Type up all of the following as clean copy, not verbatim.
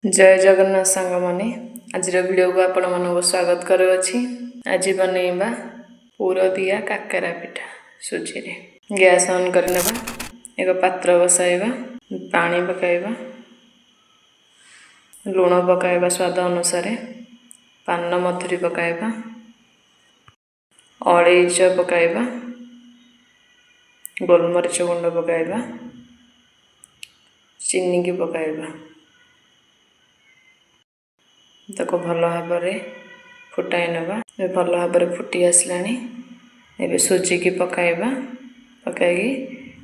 ଜୟ ଜଗନ୍ନାଥ ସାଙ୍ଗମାନେ, ଆଜିର ଭିଡ଼ିଓକୁ ଆପଣମାନଙ୍କୁ ସ୍ୱାଗତ କରୁଅଛି। ଆଜି ବନେଇବା ପୁରଦିଆ କାକରା ପିଠା ସୁଜିରେ। ଗ୍ୟାସ୍ ଅନ୍ କରିନେବା, ଏକ ପାତ୍ର ବସାଇବା, ପାଣି ପକାଇବା, ଲୁଣ ପକାଇବା ସ୍ୱାଦ ଅନୁସାରେ, ପାନ ମଧୁରୀ ପକାଇବା, ଅଳେଇଚ ପକାଇବା, ଗୋଲମରିଚ ଗୁଣ୍ଡ ପକାଇବା, ଚିନିକି ପକାଇବା। ତାକୁ ଭଲ ଭାବରେ ଫୁଟାଇ ନେବା। ଏବେ ଭଲ ଭାବରେ ଫୁଟି ଆସିଲାଣି। ଏବେ ସୁଜିକି ପକାଇବା। ପକାଇକି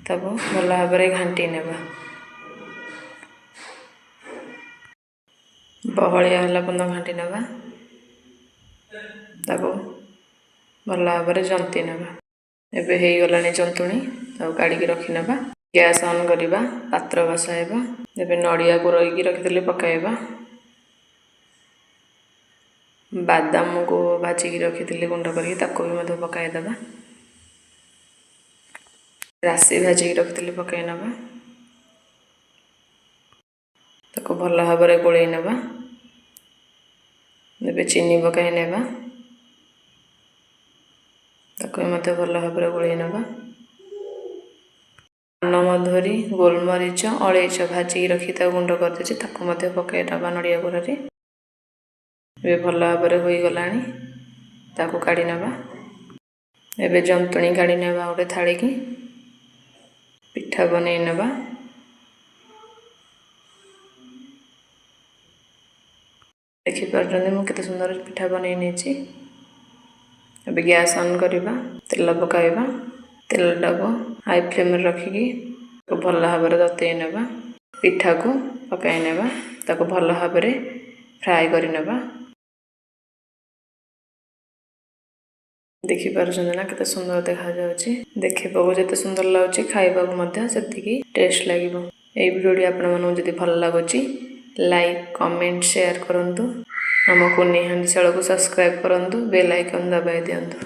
ତାକୁ ଭଲ ଭାବରେ ଘାଣ୍ଟି ନେବା। ବହଳିଆ ହେଲା ପର୍ଯ୍ୟନ୍ତ ଘାଣ୍ଟି ନେବା। ତାକୁ ଭଲ ଭାବରେ ଜନ୍ତି ନେବା। ଏବେ ହେଇଗଲାଣି ଜନ୍ତୁଣି, ତାକୁ କାଢ଼ିକି ରଖିନେବା। ଗ୍ୟାସ୍ ଅନ୍ କରିବା, ପାତ୍ର ବସାଇବା। ଏବେ ନଡ଼ିଆ କୋରଇକି ରଖିଥିଲେ ପକାଇବା। ବାଦାମକୁ ଭାଜିକି ରଖିଥିଲି ଗୁଣ୍ଡ କରିକି, ତାକୁ ବି ମଧ୍ୟ ପକାଇଦେବା। ରାଶି ଭାଜିକି ରଖିଥିଲି ପକାଇ ନେବା। ତାକୁ ଭଲ ଭାବରେ ଗୋଳେଇ ନେବା। ଏବେ ଚିନି ପକାଇ ନେବା। ତାକୁ ବି ମଧ୍ୟ ଭଲ ଭାବରେ ଗୋଳେଇ ନେବା। ପାନମଧୁରୀ, ଗୋଲମରିଚ, ଅଳେଇଚ ଭାଜିକି ରଖି ତାକୁ ଗୁଣ୍ଡ କରିଦେଇଛି, ତାକୁ ମଧ୍ୟ ପକାଇ ନେବା ନଡ଼ିଆ କୋରାରେ। ଏବେ ଭଲ ଭାବରେ ହୋଇଗଲାଣି, ତାକୁ କାଢ଼ି ନେବା। ଏବେ ଜନ୍ତୁଣି କାଢ଼ି ନେବା ଗୋଟେ ଥାଳିକି। ପିଠା ବନେଇ ନେବା। ଦେଖିପାରୁଛନ୍ତି ମୁଁ କେତେ ସୁନ୍ଦର ପିଠା ବନେଇ ନେଇଛି। ଏବେ ଗ୍ୟାସ୍ ଅନ୍ କରିବା, ତେଲ ପକାଇବା। ତେଲଟାକୁ ହାଇ ଫ୍ଲେମ୍ରେ ରଖିକି ଭଲ ଭାବରେ ତତେଇ ନେବା। ପିଠାକୁ ପକାଇ ନେବା, ତାକୁ ଭଲ ଭାବରେ ଫ୍ରାଏ କରିନେବା। ଦେଖିପାରୁଛନ୍ତି ନା କେତେ ସୁନ୍ଦର ଦେଖାଯାଉଛି? ଦେଖିବାକୁ ଯେତେ ସୁନ୍ଦର ଲାଗୁଛି, ଖାଇବାକୁ ମଧ୍ୟ ସେତିକି ଟେଷ୍ଟ ଲାଗିବ। ଏଇ ଭିଡ଼ିଓଟି ଆପଣମାନଙ୍କୁ ଯଦି ଭଲ ଲାଗୁଛି, ଲାଇକ୍, କମେଣ୍ଟ, ସେୟାର କରନ୍ତୁ। ଆମ କୁନି ହାଣ୍ଡିଶାଳକୁ ସବସ୍କ୍ରାଇବ୍ କରନ୍ତୁ, ବେଲ୍ ଆଇକନ୍ ଦବାଇ ଦିଅନ୍ତୁ।